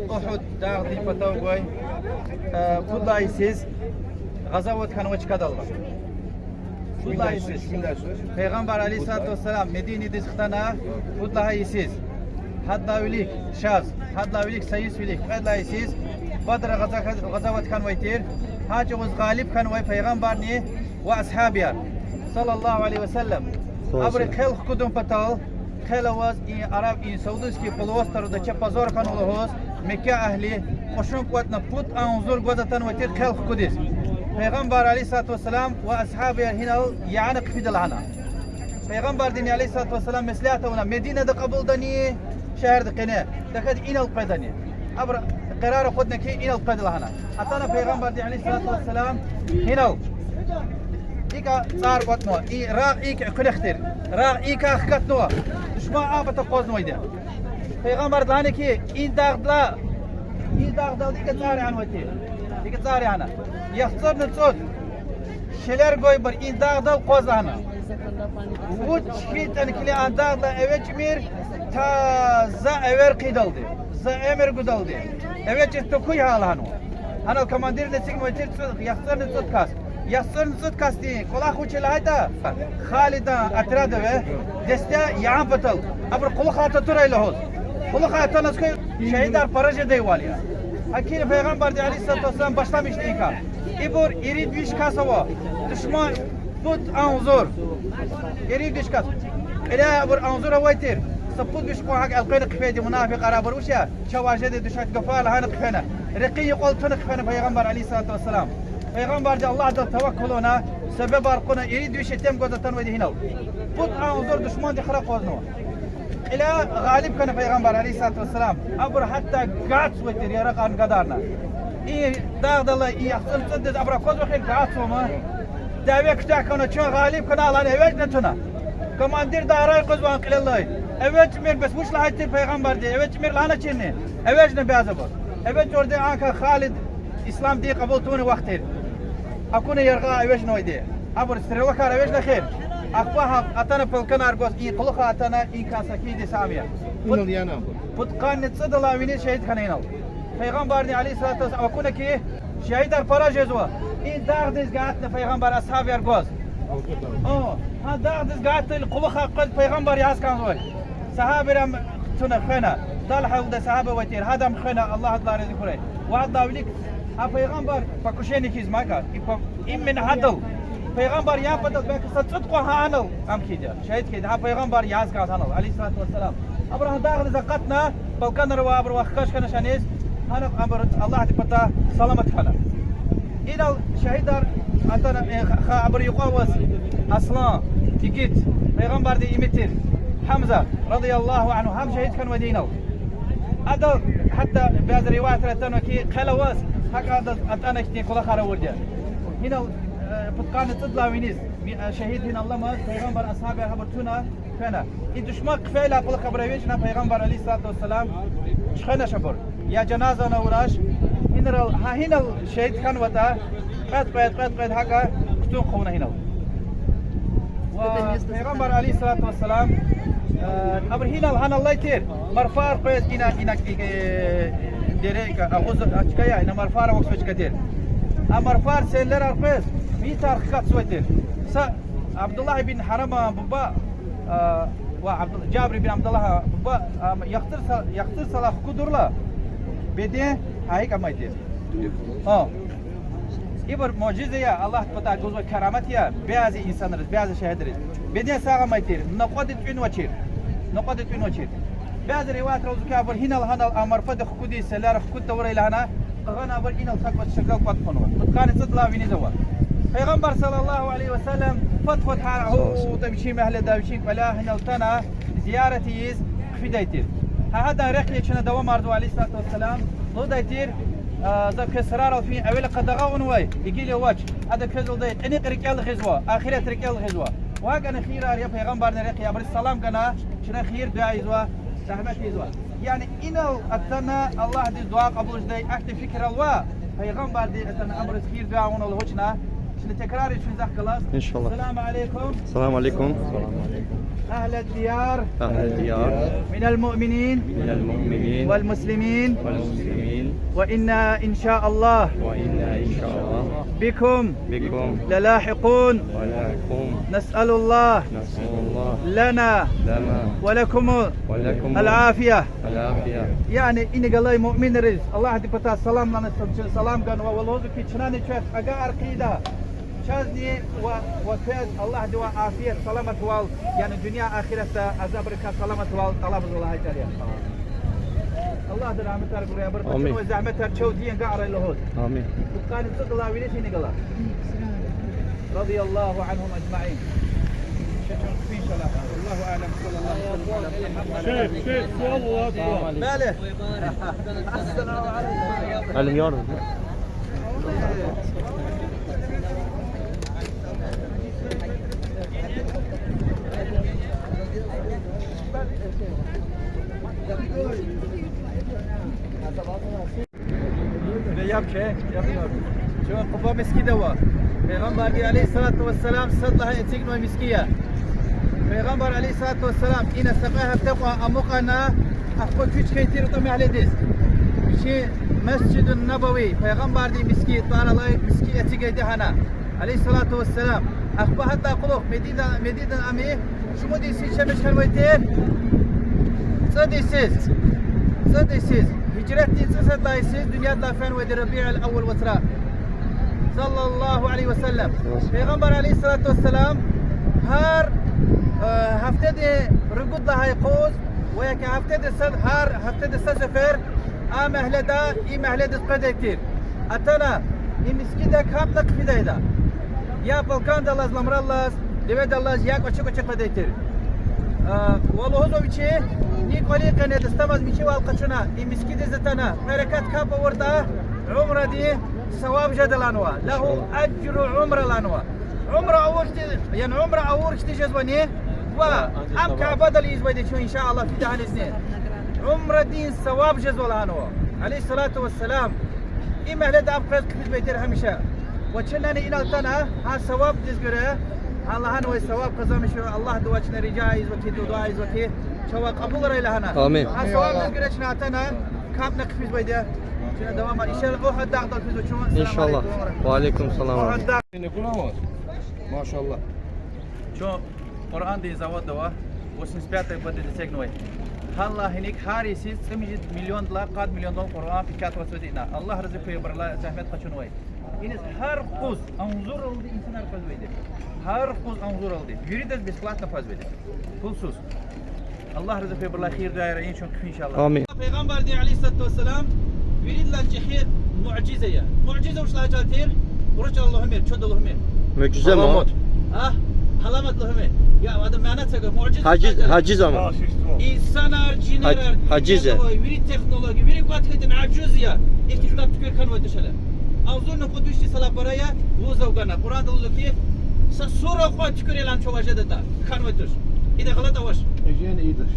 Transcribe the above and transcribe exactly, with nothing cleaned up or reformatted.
Угьуд дагъдин патав гвай, э, пуд лагьай йисуз гъазават хьанвай чкадал ала. Пуд лагьай йисуз. Пайгъамбар عليه الصلاة والسلام Мединадиз хтана, пуд лагьай йисуз. Гьадалай вилик шаз, гьадалай вилик са йис вилик, кьвед лагьай йисуз Бадра гъаза-, гъазават хьанвай тир. Гьа чӀавуз гъалиб хьанвай Пайгъамбарни ва асгьабияр, صلى الله عليه وسلم. Абуру хъел хкудун патал, хъел аваз и араб, и Саудовский полуостровда чеб позор хьанва лугьуз, Мекка агьли кьушун кӀватӀна, пуд агъзур гваз атанвай тир хъел хкудиз. Пайгъамбар عليه الصلاة والسلام ва асгьабияр гьинал яна хъфида лагьана. Пайгъамбардини عليه الصلاة والسلام меслят авуна, Мединада кьабулдани, шегьерда къене, тахьайтӀа инал къведани. Абуру къарар акъудна хьи, инал къведа лагьана. Атана Пайгъамбарди عليه الصلاة والسلام гьинал икӀа цӀар кӀватӀнава, и рагъ икӀ экуьнахъ тир, рагъ икӀа хкатнава, душман а пата акъвазнавайди я. Пайгъамбарди лагьана хьи, и дагъдал, и дагъдал икӀа цӀар яна вати, икӀа цӀар яна. ЯхцӀурни цӀуд шелер гвайбур и дагъдал акъваз лагьана. Вуч хьайитӀани килиг а дагъдал эвичӀмир, та за эвер хъийидалди, за эмир гудалди. ЭвичӀиз тукӀуй гьа лагьанва. Гьанал командирни эцигнавай тир цӀуд, яхцӀурни цӀуд кас. ЯхцӀурни цӀуд касдин кӀвалах вуч я лагьайтӀа, Халидан отряд авай, десте ян патал, абуру кьулухъай татурай лугьуз. Кьулухъай атанваз хьуй, шагьидар пара жедайвал я. ГьакӀни Пайгъамбарди عليه الصلاة والسلام башламишна и кар. Ибур ирид виш кас ава, душман пуд агъзур. Ирид виш кас. Кьиляй абур агъзур авай тир. Са пуд виш кьван гьакӀ элкъвена хъфейди, мунафикьар, абур вуч я, чавай жеди, душат гафар лагьана хъфена. Рекьин юкьвал туна хъфена Пайгъамбар عليه الصلاة والسلام. Пайгъамбарди Аллагьдал таваккул авуна, себебар кьуна, ирид виш итим гваз атанвайди гьинал. Пуд агъзур душмандихъ акъвазнава. Кьиляй гъалиб хьана Пайгъамбар عليه الصلاة والسلام. Абур гьатта гатзавай тир яракьарни гадарна. И дагъдал алай и яхцӀурни цӀуддиз абур аквазвай хьи, гатзава ма. Дяве куьтягь хьана, чун гъалиб хьана лагьана, эвичӀна туна. Командирди арай къвезвай кьилелай. ЭвичӀмир, бес вуч лагьай тир Пайгъамбарди, эвичӀмир лагьаначирни. ЭвичӀна бязибур. ЭвичӀурди анка Халид ислам дин кьабул тавуна вахт тир. Акуна яргъа эвичӀнавайди. Абур стрелокар эвичӀна хьи, ахпа гьа атана полканар гваз, и кьулухъай атана, и кас акиди сам я. Пуд-, пудкъанни цӀудалай виниз шагьид хьана инал. Пайгъамбарди عليه الصلاة والسلام акуна хьи, шагьидар пара жезва. И дагъдиз гатна Пайгъамбар асгьабияр гваз. О, гьа дагъдиз гатайла кьулухъай къвез Пайгъамбар яз кӀанзавай. Сагьабийрам туна хвена. Талгьа лугьудай сагьаба авай тир, гьадам хвена, Аллагь адалай рази хьурай. Ва гьадалай вилик гьа Пайгъамбар покушение хьиз мага, и по-, именно гьадал. Пайгъамбар ян патал белки са цӀуд кьван гьа анал ам хьиз я, шагьид хьиз я, гьа Пайгъамбар яз кӀанз гьанал, عليه الصلاة والسلام. Абур гьа дагъдиз акъатна, полканар ва абур вахкаж хьана шаниз, гьана абур Аллагьдин патай саламат хьана. Инал шагьидар атана, э, ха-, абурун юкьва аваз Аслан, игит, Пайгъамбардин ими тир, Гьамза, رضي الله عنه, гьам шагьид хьанвайди инал. Адал гьатта бязи риваятра атанва хьи, хъел аваз, гьакӀ адаз атӀана хьтин кӀвалахар авурди я. Инал, э, пудкъанни цӀудалай виниз, ми-, э, шагьид инал аламаз, Пайгъамбар асгьабияр гьабур туна, хвена. И душман хъфейла кьулухъай абур эвичӀна, Пайгъамбар عليه الصلاة والسلام чуьхвенач абур. Я жаназа авунач, гьинрал, гьа гьинал шагьид хьанватӀа, кьвед-кьвед, кьвед-кьвед гьакӀа кутун хъувуна гьинал. Ва Пайгъамбар عليه الصلاة والسلام, э, абур гьинал гьанал алай тир, марфар къвез ина, ина, э, дере, агъуз а чка я, ина марфар авахьзавай чка тир. А марфар селлерар къвез, митар хкатзавай тир. Са Абдуллагь ибн Гьарама буба, а, ва Абдул-, Жабир ибн Абдуллагь буба, а, яхцӀур са-, яхцӀур сала хкудурла, беден гьа икӀ амай тир. А. Ибур муъжиза я, Аллагьдин патай гузвай карамат я, бязи инсанриз, бязи шагьидриз. Беден сагъ амай тир, накьвади тӀуьнвачир. Накьвади тӀуьнвачир. Бязи риваятра лугьузва хьи, абур гьинал гьанал а марфади хкудиз, селлер хкуд тавурайла гьана, къагъана абур инал са кӀвач шагал кӀватӀ хъувунва. Пудкъанни цӀудалай виниз ава. Пайгъамбар صلى الله عليه وسلم фад-фад гьар гьута вичин мягьледа, вичин кӀваляй гьинал атана зиярат ийиз хъфидай тир. Гьа гьадан рехъ я чна давамарзава, عليه الصلاة والسلام, лугьудай тир, а, за квез сурарал фин эвел къадагъа авунвай, и гила авач, ада квез лугьудай кьиникь рикӀел гъизва, ахират рикӀел гъизва. Ва гьакӀни хийирар я Пайгъамбардин рехъ я, абуруз салам гана, чна хийир-дуьа ийизва, рагьмет ийизва. Яни инал атана Аллагьдиз дуьа кьабул жедай ахьтин фикирал ваъ, Пайгъамбарди атана абуруз хийир-дуьа авуна лугьуз чна, Текрар ичун захъ галаз. إن شاء الله. السلام عليكم. السلام عليكم. أهل الديار. أهل الديار. من المؤمنين. من المؤمنين. والمسلمين. والمسلمين. وإنا إن شاء الله. وإنا إن شاء الله. بكم. بكم. للاحقون. للاحقون. نسأل الله. نسأل الله. لنا. لنا. ولكم. ولكم. العافية. العافية. Яни инигалай муъминриз Аллагьди патай салам лагьана, салам ганва ва лугьузва хьи, чнани чвехъ агакьар хъийида. Чазни ва, ва квез Аллагьдивай афият, саламатвал, яни дуьнья-ахиратда азабрикай саламатвал тӀалабзава лагьайтӀа я. Аллагьди рагьметар гурай, абур къачунвай зегьметар чав дин агакьрай лугьуз. Амин. Пудкъанни цӀуд лагьай вилик инигалай. رضي الله عنهم أجمعين. Ше чун хъфин, إن شاء الله. والله أعلم. صلى الله عليه وسلم على محمد وعلى آله وصحبه. Шейх, шейх, суал вуна, суал. Бали. Ассаламу алейкум. Алим яру. Яб че, яб, яб. Чун Къуба мискӀинда ава. Пайгъамбарди, عليه الصلاة والسلام, сад лагьай эцигнавай мискӀин я. Пайгъамбар, عليه الصلاة والسلام, ина са кьве гьафте кьван амукьна, ахпа куьч хьайи тир ата мягьледиз. Чи Масжидун Набави, Пайгъамбардин мискӀин тӀвар алай мискӀин эцигайди гьана, عليه الصلاة والسلام. Ахпа гьатта кьулухъ Медина, Мединадай ам шумуд йис чеб хьанвай тир? ЦӀуд йис. ЦӀуд йис. Гьижратдин цӀусад лагьай йис дуьньядилай фенвайди ربيع الأول вацра. صلى الله عليه وسلم. Пайгъамбар, عليه الصلاة والسلام, гьар, э, гьафтеда ругуд лагьай къуз, ва яки гьафтеда са, гьар гьафтеда са сефер а мягьледа и мягьледиз къведай тир. Атана, и мискӀинда капӀна хъфидайда. Я балкӀандаллаз, ламраллаз, деведаллаз, я кӀвачи-кӀвачи къведай тир. А, ва лугьузва вичи, ни кӀвалин къене дастамаз михьивал къачуна, и мискӀиндиз атана, кьве ракат капӀ авуртӀа, умрадин саваб жеда лагьанва. Лагьу ажру умра лагьанва. Умра авур хьти-, яни умра авур хьтин жезвани, ва ам Кябедал ийизвайди чун, إن شاء الله, фида гьанизни. Умрадин саваб жезва лагьанва, عليه الصلاة والسلام. И мягьледа ам къвез хъфизвай тир гьамиша. Ва чна инал атана, гьа савабдиз гуьре, гьа лагьанвай саваб къазанмишун Аллагьдивай чна рижа ийизва хьи, дуьа ийизва хьи, чавай кьабулрай лагьана. Амин. Гьа савабдиз гуьре чна атана, капӀна хъфизвайди я. Чна давамар иншаллагь Угьуд дагъдал физва чун. إن شاء الله. السلام عليكم. وعليكم السلام ورحمة الله. Угьуд дагъ. Машаллагь. Чун Къуръандин заводда ава, восемьдесят пятый годда эцигнавай. Гьанлай гьиник гьар йисуз цӀемуьжуьд миллиондилай, къад миллиондал Къуръан печатать авурди ина. Аллагь рази хьуй абурулай зегьмет къачунвай. Иниз гьар къуз агъзуралди инсанар къвезвайди. Гьар къуз агъзуралди. Виридаз бесплатно къвезвайди. Пулсуз. Аллагь рази хьуй абурулай хийир-дуьаяр ая, чун хъфин, إن شاء الله. Амин. Пайгъамбардин, عليه الصلاة والسلام, виридалай чӀехи муъжиза я. Муъжиза вуч лагьай чӀал тир? Урус чӀалал лугьумир, чудал лугьумир. Муъжиза ма? Аламат. А? Аламат лугьумир. Я, адан мана це гва, муъжиза. Гьажиз-, гьажиз ама. Инсанар, жинерар, гьаж-, гьажиз я. Вири технология, вири кӀватӀ хьайитӀани ажуз я. Ихьтин ктаб туькӀуьр хьанвайди тушала. Агъзурни кьуд вишни йисалай пара я, вузав гана. Къуръанда лугьузва хьи, са сура кьван туькӀуьр лагьана чавай жедатӀа. Хьанвай туш. Ида гъалатӀ авач. Эжен ийидач.